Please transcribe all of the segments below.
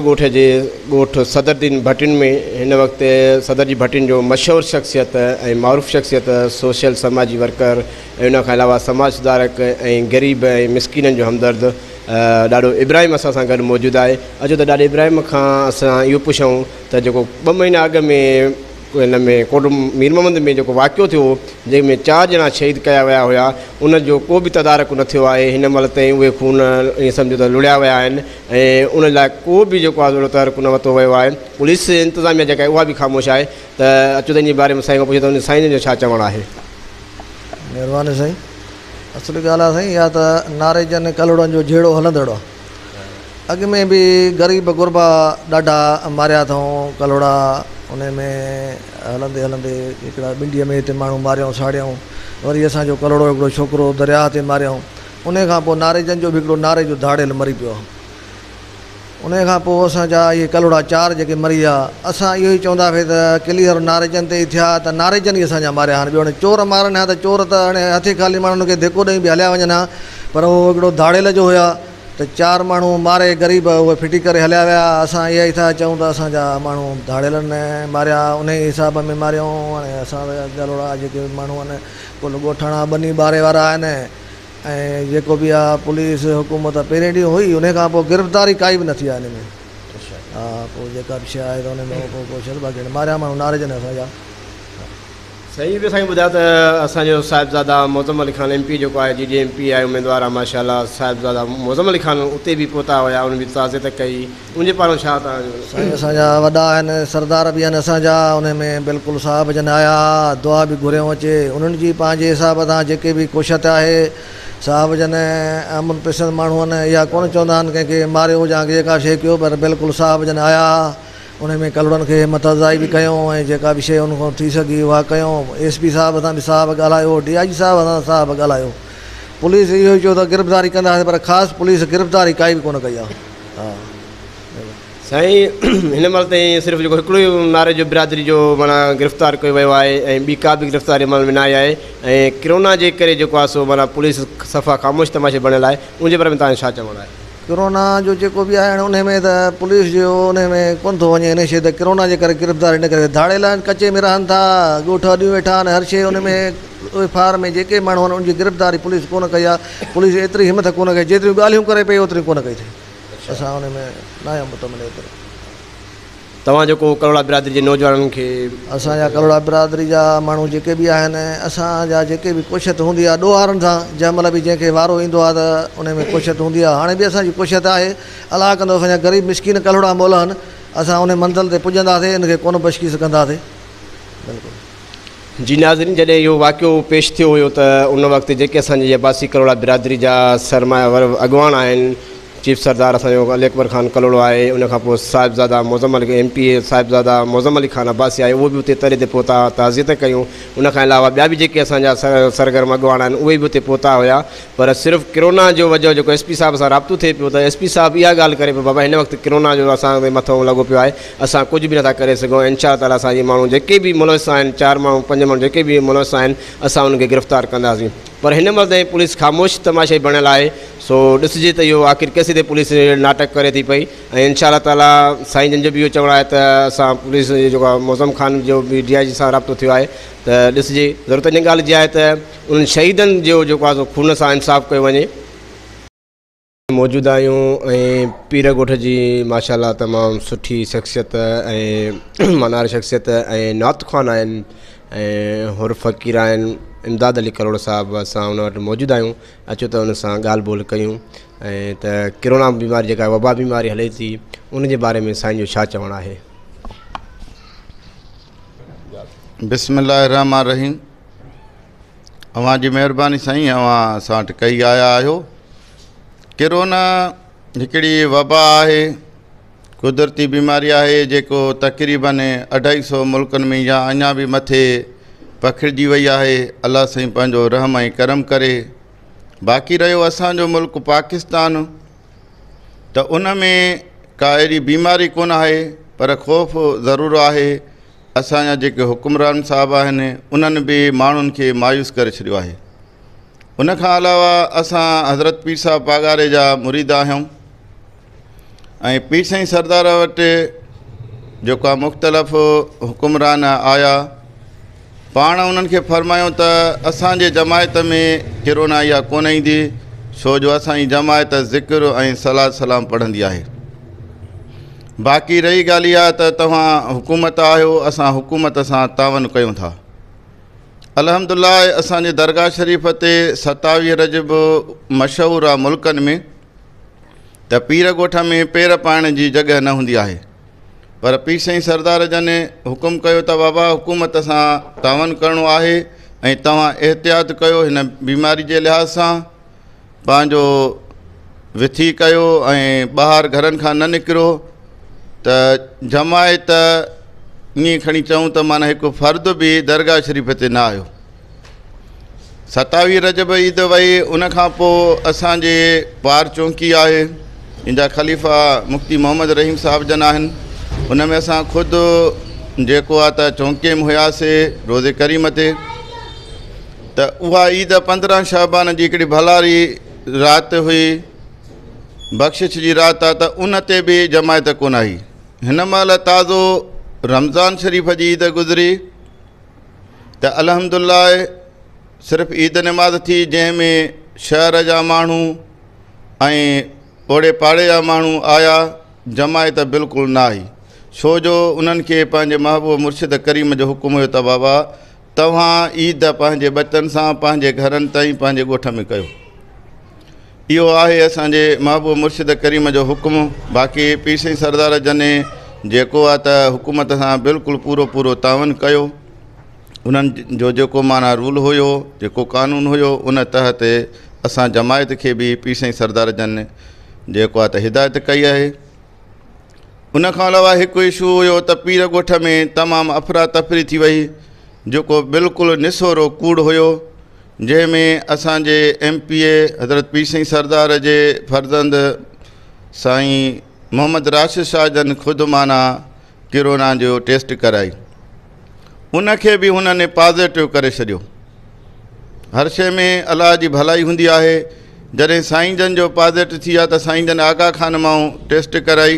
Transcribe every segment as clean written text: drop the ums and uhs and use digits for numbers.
ڳوٺ جي ڳوٺ صدرالدين ڀٽين ۾ هن وقت صدر جي ڀٽين جو مشهور شخصيت ۽ معروف شخصيت سوشل سماجي ورڪر ۽ ان کان علاوه سماج سڌارڪ ۽ غريب ۽ مسڪينن جو همدرد ڏاڏو ابراهيم اسان سان گڏ موجود آهي. اچو ته ڏاڏي ابراهيم کان اسان اهو پڇون ته جيڪو ٻه مهينا اڳ ۾ هن ۾ ڪوٽ مير محمد ۾ جيڪو واقعو ٿيو هو جنهن ۾ چار ڄڻا شهيد ڪيا ويا هيا ان جو ڪو به تدارڪ نه ٿيو آهي هن مهل تائين اهي خون ائين سمجهو ته لڙيا ويا آهن ۽ ان لاء ڪو به جيڪو آهي اهڙو تحرڪ نه ورتو ويو آهي پوليس انتظاميا جيڪا آهي اها به خاموش آهي ته اچو ته ان جي باري ۾ سائين کان پڇون ته سائين جن جو ڇا چوڻ آهي. مهرباني سائين اصل ڳالهه آهي سائين اها ته ناريجن ڪلهوڙن جو جهيڙو هلندڙ آهي اڳ ۾ به غريب غربا ڏاڍا ماريا اٿئون ڪلهوڙا انهي ۾ هلندي هلندي هڪڙا ٻنڊيء ۾ هتي ماڻهو ماريائون ساڙيائون وري اسان جو ڪلهوڙو هڪڙو ڇوڪرو درياهه تي ماريائون انهي کان پوء ناريجن جو به هڪڙو ناريجو ڌاڙيل مري پيو آهي انهي کان پوء اسان جا اهي ڪلهوڙا چار جيڪي مري ويا اسان اهو ئي چوندا هئاسين ته ڪليئر ناريجن تي ئي ٿيا ته ناريجن ئي اسان جا ماريا هاڻي ٻيو هاڻي چور مارن ها ته چور ته هاڻي هٿي خالي ماڻهن کي ڌڪو ڏئي به هليا وڃن ها پر هو هڪڙو ڌاڙيل جو هيا ته چار ماڻهو ماري غريب اهي ڦٽي ڪري هليا ويا اسان اها ئي ٿا چئون ته اسان جا ماڻهو ڌاڙيلن ماريا انهي حساب ۾ ماريائون هاڻي اسان جا ڪلهوڙا جيڪي ماڻهو آهن ڪل ڳوٺاڻا ٻني ٻاري وارا آهن ۽ جيڪو به آ پوليس حڪومت پهرين ڏينهن هئي انهي کان پوء گرفتاري ڪائي به نه ٿي آ انهي ۾ ها پوء جيڪا به شيء آهي ته انهي ۾ پوء ڪوشش باقي هاڻي ماريا ماڻهو ناريجن اسان جا. سائين به اسان کي ٻڌايو ته اسان جو صاحبزاده معظم علي خان ايم پي جيڪو آهي جي ڊي ايم پي آهي اميدوار آهي ماشاء الله صاحبزاده معظم علي خان اتي به پهتا هيا انهن به تعزيت ڪئي ان جي پاران ڇا توهان جو. سائين اسان جا وڏا آهن سردار به آهن اسان جا انهي ۾ بلڪل صاحب جن آيا ها دعا به گهريون اچي انهن جي پنهنجي حساب سان جيڪي به ڪوشت آهي صاحب جن امن پسند ماڻهو آهن اها ڪونه چوندا آهن ڪنهن کي ماريو يا جيڪا شيء ڪيو پر بلڪل صاحب جن آيا ها انهي ۾ ڪلهوڙن کي همت افزائي به ڪيون ۽ جيڪا به شيء انهن کان ٿي سگهي اها ڪيون ايس پي صاحب سان به صاحب ڳالهايو ڊي I جي صاحب سان صاحب ڳالهايو پوليس اهو ئي چيو ته گرفتاري ڪنداسين پر خاص پوليس گرفتاري ڪائي به ڪونه ڪئي آهي. سائين هن مهل تائين صرف جيڪو هڪڙو ئي ناريجو برادري جو معنيٰ گرفتار ڪيو ويو آهي ۽ ٻي ڪا به گرفتاري عمل ۾ نه آئي آهي ۽ ڪرونا جي ڪري جيڪو آهي سو معنيٰ پوليس صفا خاموش تماشي بڻيل آهي ان جي باري ۾ توهان جو ڇا چوڻ آهي؟ ڪرونا جو جيڪو به آهي هاڻي انهي ۾ ته پوليس جو انهي ۾ ڪونه ٿو وڃي انهي شي ته ڪرونا جي ڪري گرفتاري نه ڪري ڌاڙيل آهن ڪچي ۾ رهن ٿا ڳوٺ اڏيون ويٺا آهن هر شي انهي ۾ اهي ڦار ۾ جيڪي ماڻهو آهن ان جي گرفتاري پوليس ڪونه ڪئي آهي پوليس ايتري همٿ ڪونه ڪئي جيتريون ڳالهيون ڪري پئي اوتريون ڪونه ڪئي اٿئي اسان ان ۾ نه آهيون مطمئن ايترو. توهان جيڪو ڪلهوڙا برادري جي نوجوانن کي. اسان جا ڪلهوڙا برادري جا ماڻهو جيڪي به آهن اسان جا جيڪي به ڪوشت هوندي آهي ڏوهارن سان جنهن مهل به جنهن کي وارو ايندو آهي ته ان ۾ ڪوشت هوندي آهي هاڻي به اسان جي ڪوشت آهي الله ڪندو اسان جا غريب مسڪين ڪلهوڙا مول آهن اسان ان منزل تي پڄنداسين ان کي ڪونه بشڪي سگهنداسين بلڪل. جي ناظرين جڏهن اهو واقعو پيش ٿيو هيو ته ان وقت جيڪي اسان جي عباسي ڪلهوڙا برادري جا سرمايه ور اڳواڻ آهن چيف سردار اسان جو علي اڪبر خان ڪلهوڙو آهي ان کان پوء صاحبزاده معظم علي ايم پي اي صاحبزاده معظم علي خان عباسي آهي اهو به اتي تڏي تي پهتا تعزيت ڪيون ان کان علاوه ٻيا به جيڪي اسان جا سرگرم اڳواڻ آهن اهي به اتي پهتا هيا پر صرف ڪرونا جو وجهه جيڪو ايس پي صاحب سان رابطو ٿئي پيو ته ايس پي صاحب اها ڳالهه ڪري پيو بابا هن وقت ڪرونا جو اسان تي مٿو لڳو پيو آهي اسان ڪجهه به نٿا ڪري سگهون انشاء الله تعالٰي اسان جي ماڻهو جيڪي به ملوث آهن چار ماڻهو پنج ماڻهو جيڪي به ملوث آهن اسان انهن کي گرفتار ڪنداسين پر هن مهل تائين پوليس خاموش تماشائي بڻيل آهي سو ڏسجي ته اهو آخر ڪيسي تائين پوليس ناٽڪ ڪري ٿي پئي ۽ انشاء الله تعالٰي سائين جن جو به اهو چوڻ آهي ته اسان پوليس جيڪو معظم خان جو به ڊي I جي سان رابطو ٿيو آهي ته ڏسجي ضرورت ان ڳالهه جي آهي ته انهن شهيدن جو جيڪو آهي سو خون سان انصاف ڪيو وڃي. موجود آهيون ۽ پير ڳوٺ جي ماشاء الله تمام سٺي شخصيت ۽ مانواري شخصيت ۽ نعت خوان آهن ۽ حر فقير آهن امداد علي ڪلهوڙو صاحب اسان ان وٽ موجود آهيون اچو ته ان سان ڳالهه ٻولهه ڪيون ۽ ته ڪرونا بيماري جيڪا وبا بيماري هلي ٿي ان جي باري ۾ سائين جو ڇا چوڻ آهي. بسم الله الرحمٰن الرحيم اوهان جي مهرباني سائين اوهان اسان وٽ ڪهي آيا آهيو ڪرونا هڪڙي وبا آهي قدرتي بيماري آهي جيڪو تقريبن اڍائي سو ملڪن ۾ يا اڃا به مٿي پکڙجي وئي آهي الله سائين پنهنجو رحم ۽ ڪرم ڪري باقي رهيو اسانجو ملڪ پاڪستان ته ان ۾ ڪا اهڙي بيماري ڪونه آهي پر خوف ضرور آهي اسان جا جيڪي حڪمران صاحب آهن انهن به ماڻهن کي مايوس ڪري ڇڏيو آهي ان کان علاوه اسان حضرت پير صاحب پاڳاري جا مريد آهيون ۽ پير سائين سردار وٽ جيڪو آهي مختلف حڪمران آيا، پاڻ انهن کي فرمايو ته اسان جي جماعت ۾ ڪرونا اها ڪونه ايندي، ڇو جو اسان جي جماعت ذڪر ۽ صلوة سلام پڙهندي آهي. باقي رهي ڳالهه اها ته توهان حڪومت آهيو، اسان حڪومت سان تعاون ڪيون ٿا. الحمدلله اسان جي درگاهه شريف تي 27 رجب مشهور آهي ملڪن ۾ ته پير ڳوٺ ۾ پير پائڻ جي جڳهه نه هوندي آهي، پر پير سائين سردار جن حڪم ڪيو ته بابا حڪومت سان تعاون ڪرڻو آهي ۽ توهان احتياط ڪيو هن بيماري جي لحاظ سان پنهنجو وٿي ڪيو ۽ ٻاهر گهرن کان نه نڪرو. ته جماعت ائين کڻي چئون ته معنيٰ هڪ فرد به درگاهه شريف تي نه آيو. 27 رجب عيد وئي، ان کان پوء اسان جي پار چونڪي آهي، ان جا خليفا مفتي محمد رحيم صاحب جن آهن، ان ۾ اسان خود جيڪو آهي ته چونڪي ۾ هياسي روضي ڪريم تي، ته اها عيد 15 شعبان جي هڪڙي ڀلاري رات هئي، بخشش جي رات آ، ته ان تي به جماعت ڪونه آئي. هن مهل تازو رمضان شريف جي عيد گذري ته الحمدلله صرف عيد نماز ٿي، جنهن ۾ شهر جا ماڻهو ۽ اوڙي پاڙي جا ماڻهو آيا، جماعت بلڪل نه آئي، ڇو جو انهن کي پنهنجي محبوب مرشد ڪريم جو حڪم هيو ته بابا توهان عيد پنهنجي ٻچن سان پنهنجي گهرن تائين پنهنجي ڳوٺ ۾ ڪيو. اهو آهي اسان جي محبوب مرشد ڪريم جو حڪم. باقي پير سائين سردار جن جيڪو آهي ته حڪومت سان بلڪل پورو پورو تعاون ڪيو، انهن جو جيڪو معنيٰ رول هيو، جيڪو قانون هيو، ان تحت اسان جماعت کي به پير سائين سردار جن جيڪو آهي ته هدايت ڪئي آهي. ان کان علاوه هڪ اشو هيو ته پير ڳوٺ ۾ تمام افراتفري ٿي وئي، جيڪو بلڪل نسورو ڪوڙ هيو، جنهن ۾ اسان جي ايم پي اي حضرت پير سائين سردار جي فرزند سائين محمد راشد شاهه جن خود معنيٰ ڪرونا جو ٽيسٽ ڪرائي، ان کي به هنن پازيٽو ڪري ڇڏيو. هر شيء ۾ الله جي ڀلائي هوندي آهي. جڏهن سائين جن جو پازيٽو ٿي ويا ته سائين جن آغا خان مان ٽيسٽ ڪرائي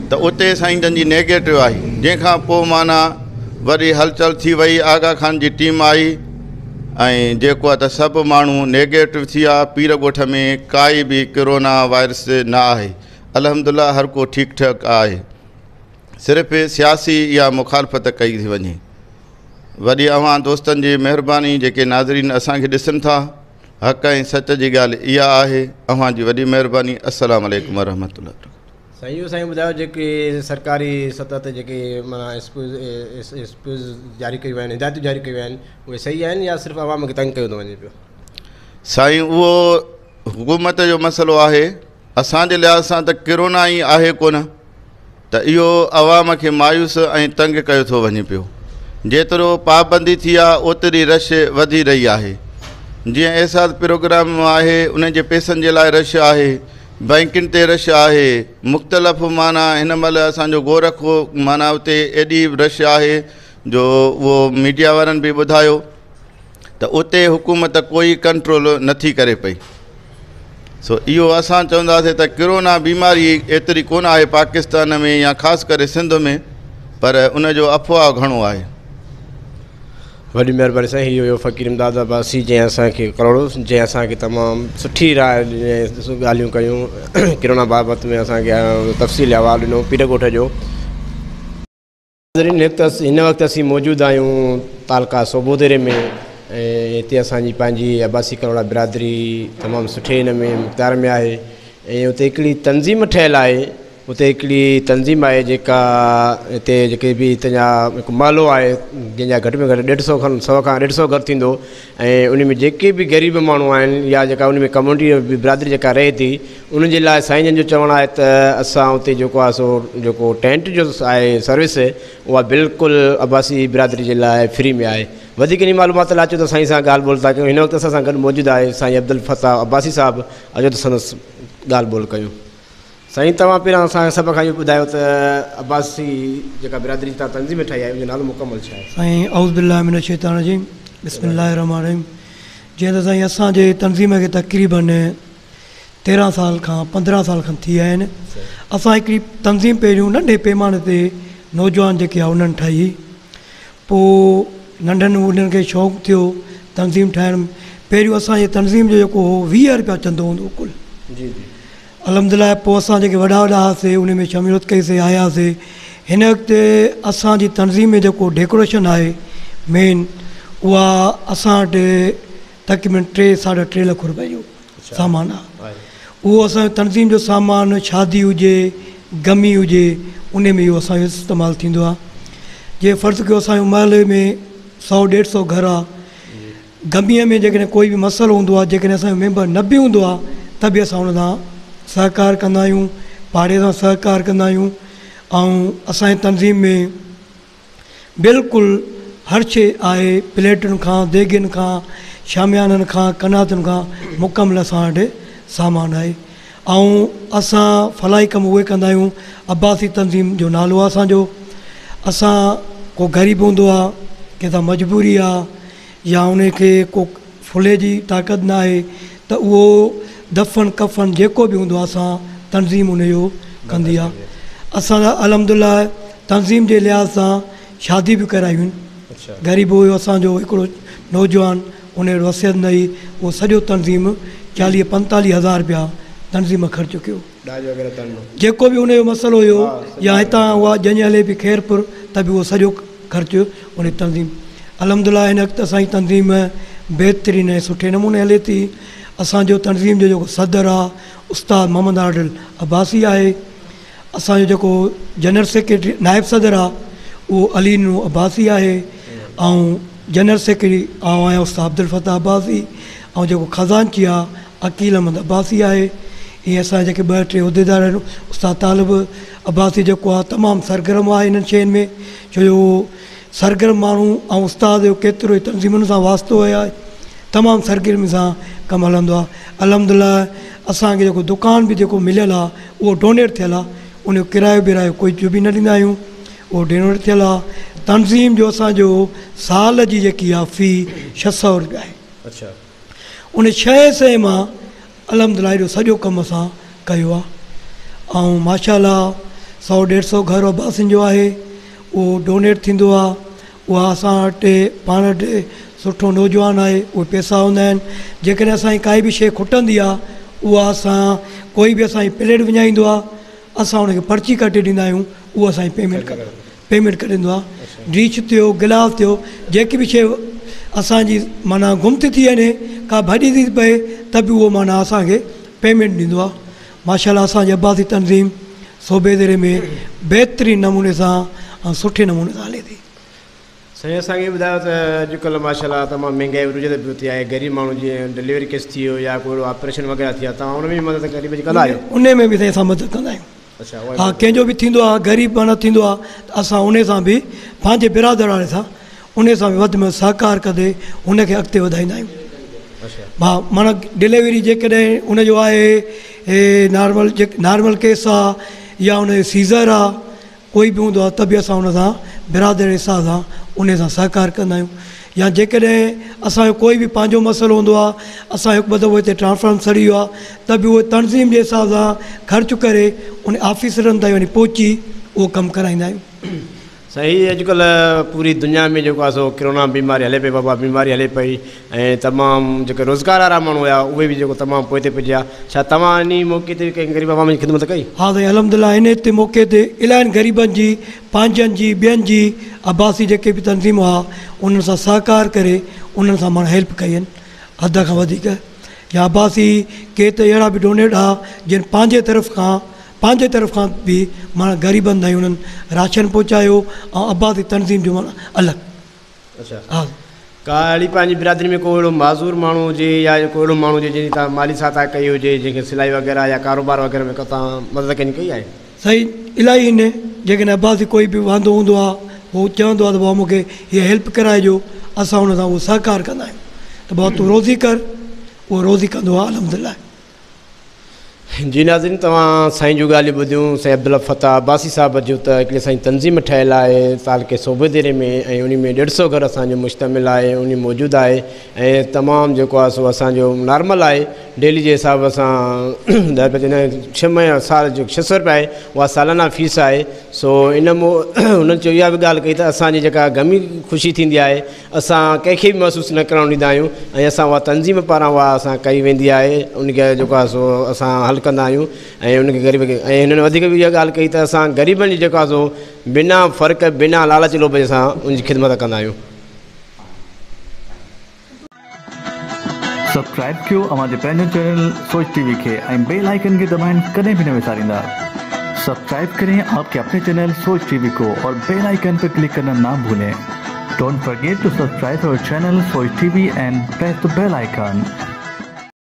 ته اتي سائين جن جي نيگيٽو آئي، جنهن کان پوء معنيٰ وري هلچل ٿي وئي، آغا خان جي ٽيم آئي ۽ جيڪو آهي ته سڀ ماڻهو نيگيٽو ٿي ويا. پير ڳوٺ ۾ ڪائي به ڪرونا وائرس نه آهي، الحمدلله هر ڪو ٺيڪ ٺاڪ آهي، صرف سياسي اها مخالفت ڪئي ٿي وڃي. وڏي اوهان دوستن جي مهرباني جيڪي ناظرين اسان کي ڏسن ٿا. حق ۽ سچ جي ڳالهه اها آهي. اوهان جي وڏي مهرباني. السلام عليڪم ورحمة الله وبرڪاته. سائين اهو سائين ٻڌايو جيڪي سرڪاري سطح تي جيڪي معنيٰ ايس پيز جاري ڪيون ويون آهن، هدايتون جاري ڪيون ويون آهن، اهي صحيح آهن يا صرف عوام کي تنگ ڪيو ٿو وڃي پيو؟ سائين اهو حڪومت جو مسئلو آهي، اسان جي لحاظ سان ته ڪرونا ئي آهي ڪونه، ته اهو عوام کي مايوس ۽ تنگ ڪيو ٿو وڃي پيو. جيترو پابندي ٿي آ اوتري رش وڌي رهي آهي. جيئن احساس پروگرام آهي ان جي پئسن جي لاء رش آهي، بئنڪن تي رش آهي، مختلف معنيٰ هن مهل اسان جو گورک معنيٰ اتي ايڏي رش آهي جو اهو ميڊيا وارن به ٻڌايو ته اتي حڪومت ڪوئي ڪنٽرول نٿي ڪري پئي. سو اهو اسان چونداسين ته ڪرونا بيماري ايتري ڪونه آهي پاڪستان ۾ يا خاص ڪري سنڌ ۾، پر ان جو افواهه گهڻو آهي. وڏي مهرباني سائين. هي هيو فقير امداد عباسي جنهن اسان کي ڪروڙو جنهن اسان کي تمام سٺي راء ڏني، ڳالهيون ڪيون ڪرونا بابت ۾ اسان کي تفصيلي احوال ڏنو پير ڳوٺ جو. ناظرين هن وقت اسين موجود آهيون تعلقه صوبوديري ۾ ۽ هتي اسان جي پنهنجي عباسي ڪلهوڙا برادري تمام سٺي هن ۾ مقدار ۾ آهي ۽ اتي هڪڙي تنظيم ٺهيل آهي اتي هڪڙي تنظيم آهي جيڪا هتي جيڪي به هتان جا هڪ محلو آهي جنهن جا گهٽ ۾ گهٽ ڏيڍ سو کن سو کان ڏيڍ سو گهر ٿيندو ۽ ان ۾ جيڪي به غريب ماڻهو آهن يا جيڪا ان ۾ ڪميونٽي برادري جيڪا رهي ٿي انهن جي لاء سائين جن جو چوڻ آهي ته اسان اتي جيڪو آهي سو جيڪو ٽينٽ جو آهي سروس اها بلڪل عباسي برادري جي لاء فري ۾ آهي. وڌيڪ انهي معلومات لاء اچو ته سائين سان ڳالهه ٻولهه ٿا ڪيون. هن وقت اسان سان گڏ موجود آهي سائين عبدالفتاح عباسي صاحب، اچو ته سندس ڳالهه ٻولهه ڪيون. سائين توهان پهريان اسان کي سڀ کان اهو ٻڌايو ته عباسي جيڪا برادري جي توهان تنظيم ٺاهي آهي ان جو نالو مڪمل ڇا آهي؟ سائين اعوذ بالله من الشيطان الرجيم بسم الله الرحمٰن الرحيم جيئن ته سائين اسان جي تنظيم کي تقريبن 13 سال کان 15 سال کن ٿي ويا آهن. اسان هڪڙي تنظيم پهريون ننڍي پيماني تي نوجوان جيڪي آ انهن ٺاهي، پوء ننڍن انهن کي شوق ٿيو تنظيم ٺاهڻ. پهريون اسان جي تنظيم جو جيڪو هو 20 رپيا چندو هوندو هو ڪل. جي جي. الحمدلله پوء اسان جيڪي وڏا وڏا هئاسي ان ۾ شموليت ڪئي سي آياسي. هن وقت اسان جي تنظيم ۾ جيڪو ڊيڪوريشن آهي مين اها اسان وٽ تقريبن ٽي ساڍا ٽي لک روپئي جو سامان آهي. اهو اسان جو تنظيم جو سامان شادي هجي غمي هجي ان ۾ اهو اسان جو استعمال ٿيندو آهي. جي فرض ڪيو اسان جو محلي ۾ سو ڏيڍ سو گهر آهي، غميء ۾ جيڪڏهن ڪوئي به مسئلو هوندو آهي، جيڪڏهن اسان جو ميمبر نه به هوندو آهي ته به اسان ان سان سهڪار ڪندا آهيون، پاڙي سان سهڪار ڪندا آهيون ۽ اسان جي تنظيم ۾ بلڪل هر شيء آهي، پليٽن کان، ديڳين کان، شاميانن کان، قناتن کان مڪمل اسان وٽ سامان آهي ۽ اسان فلاحي ڪم اهي ڪندا آهيون. عباسي تنظيم جو نالو آهي اسان جو. اسان ڪو غريب هوندو آهي، ڪنهن سان مجبوري آهي يا ان کي ڪو ڦلي جي طاقت نه آهي ته اهو دفن ڪفن جيڪو به هوندو آهي اسان تنظيم ان جو ڪندي آهي. اسان الحمدلله تنظيم جي لحاظ سان شادي به ڪرايون آهن. غريب هيو اسان جو هڪڙو نوجوان، ان وٽ وصيت نه هئي، اهو سڄو تنظيم 40 45 هزار رپيا تنظيم خرچ ڪيو. جيڪو به ان جو مسئلو هيو يا هتان اها ڄڃ هلي پئي خيرپور ته به اهو سڄو خرچ ان تنظيم. الحمدلله هن وقت اسان جي تنظيم بهترين ۽ سٺي نموني هلي ٿي. اسان جو تنظيم جو جيڪو صدر آ استاد محمد عادل عباسي آهي. اسان جو جيڪو جنرل سيڪريٽري نائب صدر آ اهو علي نو عباسي آهي ۽ جنرل سيڪريٽري آئون آهيان استاد عبدالفتاح عباسي ۽ جيڪو خزانچي آ عقيل احمد عباسي آهي. ائين اسان جا جيڪي ٻه ٽي عهديدار آهن استاد طالب عباسي جيڪو آ تمام سرگرم آهي انهن شين ۾ ڇو جو سرگرم ماڻهو ۽ استاد جو ڪيترو ئي تنظيمن سان واسطو آهي، تمام سرگرمي سان ڪم هلندو آهي. الحمدلله اسان کي جيڪو دڪان به جيڪو مليل آهي اهو ڊونيٽ ٿيل آهي، ان جو ڪرايو برايو ڪجهه به نه ڏيندا آهيون، اهو ڊونيٽ ٿيل آهي. تنظيم جو اسان جو سال جي جيڪي آهي في 600 روپيا آهي. ان 600 مان الحمدلله ايڏو سڄو ڪم اسان ڪيو آهي ۽ ماشاء الله 100 150 گهر عباسين جو آهي، اهو ڊونيٽ ٿيندو آهي. اها اسان وٽ پاڻ وٽ سٺو نوجوان آهي، اهي پئسا هوندا آهن. جيڪڏهن اسان جي ڪائي به شيء کٽندي آهي اها اسان ڪوئي به اسان جي پليٽ وڃائيندو آهي اسان ان کي پرچي ڪٽي ڏيندا آهيون، اهو اسان جي پيمينٽ ڪندو پيمينٽ ڪڍندو آهي. ڊش ٿيو، گلاس ٿيو، جيڪي به شيء اسان جي معنيٰ گم ٿي ٿي وڃي، ڪا ڀڄي ٿي پئي ته به اهو معنيٰ اسان کي پيمينٽ ڏيندو آهي. ماشاء الله اسان جي عباسي تنظيم صوبي ضلعي ۾ بهترين نموني سان ۽ سٺي نموني سان هلي ٿي. سائين اسان کي ٻڌايو ته اڄڪلهه ماشاء الله تمام مهنگائي عروج تي پهتي آهي، غريب ماڻهو جيئن ڊليوري ڪيس ٿي ويو يا ڪو اهڙو آپريشن وغيره ٿي ويو توهان ان ۾ به مدد غريب جي ڪندا آهيو؟ ان ۾ به سائين اسان مدد ڪندا آهيون. ها ڪنهن جو به ٿيندو آهي غريب معنيٰ ٿيندو آهي ته اسان ان سان به پنهنجي برادر واري سان ان سان به وڌ ۾ وڌ سهڪار ڪندي ان کي اڳتي وڌائيندا آهيون. ها معنيٰ ڊليوري جيڪڏهن ان جو آهي نارمل نارمل ڪيس آهي يا ان جو سيزر آهي ڪوئي به هوندو آهي ته به اسان ان سان برادر حساب سان ان سان سهڪار ڪندا آهيون. يا جيڪڏهن اسان جو ڪوئي به پنهنجو مسئلو هوندو آهي، اسان هڪ ٻه دفعو هتي ٽرانسفارم سڙي ويو آهي ته به اهي تنظيم جي حساب سان خرچ ڪري ان آفيسرن تائين وڃي پهچي اهو ڪم ڪرائيندا آهيون. سائين اڄڪلهه پوري دنيا ۾ جيڪو آهي سو ڪرونا بيماري هلي پئي، وبا بيماري هلي پئي ۽ تمام جيڪي روزگار وارا ماڻهو هيا اهي به جيڪو تمام پوئتي پئجي ويا، ڇا توهان انهي موقعي تي ڪنهن غريب عوام جي خدمت ڪئي؟ ها سائين الحمدلله انهي تي موقعي تي الاهين غريبن جي پنهنجن جي ٻين جي عباسي جيڪي به تنظيم هئا انهن سان سهڪار ڪري انهن سان ماڻهن هيلپ ڪئي آهن حد کان وڌيڪ يا عباسي ڪي ته اهڙا به ڊونيٽ ها جن پنهنجي طرف کان پنهنجي طرف کان به معنيٰ غريبن تائين انهن راشن پهچايو ۽ عباسي تنظيم جو معنيٰ الڳ. ها. ڪا اهڙي پنهنجي برادري ۾ ڪو اهڙو معذور ماڻهو هجي يا ڪو اهڙو ماڻهو هجي جنهن جي توهان مالي سهائتا ڪئي هجي جنهن کي سلائي وغيره يا ڪاروبار وغيره ۾ ڪا توهان مدد ڪنهن جي ڪئي آهي؟ سائين الاهي آهن جيڪڏهن عباسي ڪوئي به واندو هوندو آهي هو چوندو آهي ته بابا مون کي هيء هيلپ ڪرائجو اسان ان سان اهو سهڪار ڪندا آهيون ته بابا تون روزي ڪر اهو روزي ڪندو آهي الحمدلله. جي ناظرين توهان سائين جون ڳالهيون ٻڌيون، سائين عبدالفتاح عباسي صاحب جو ته هڪڙي سائين تنظيم ٺهيل آهي تعلقي صوبيديري ۾ ۽ انهي ۾ 150 گهر اسان جو مشتمل آهي انهي موجود آهي ۽ تمام جيڪو آهي سو اسان جو نارمل آهي ڊيلي جي حساب سان 10 رپيا چوندا آهن 6 مهينا سال جو 600 رپيا آهي اها سالانه فيس آهي. سو ان مو هنن چيو اها به ڳالهه ڪئي ته اسان جي جيڪا غمي خوشي ٿيندي آهي اسان ڪنهن کي به محسوس نه ڪرڻ ڏيندا آهيون ۽ اسان اها تنظيم پاران اها اسان ڪئي ويندي آهي ان کي جيڪو آهي سو اسان حل ڪندا آهيون ۽ ان کي غريب کي ۽ هنن وڌيڪ به اها ڳالهه ڪئي ته اسان غريبن جي جيڪو آهي سو بنا فرق بنا لالچ لوڀ جي اسان ان جي خدمت ڪندا آهيون. سبسڪرائب ڪيو اوهان جي پنهنجو چينل سوچ ٽي وي کي ۽ بيل آئيڪن کي دٻائڻ ڪڏهن به نه وساريندا. سبسڪرائب ڪرين آپ ڪي اپني چينل سوچ ٽي وي ڪو اور بيل آئيڪن پي ڪلڪ ڪرنا نا ڀولين. Don't forget to subscribe our channel Soch TV and press the bell icon.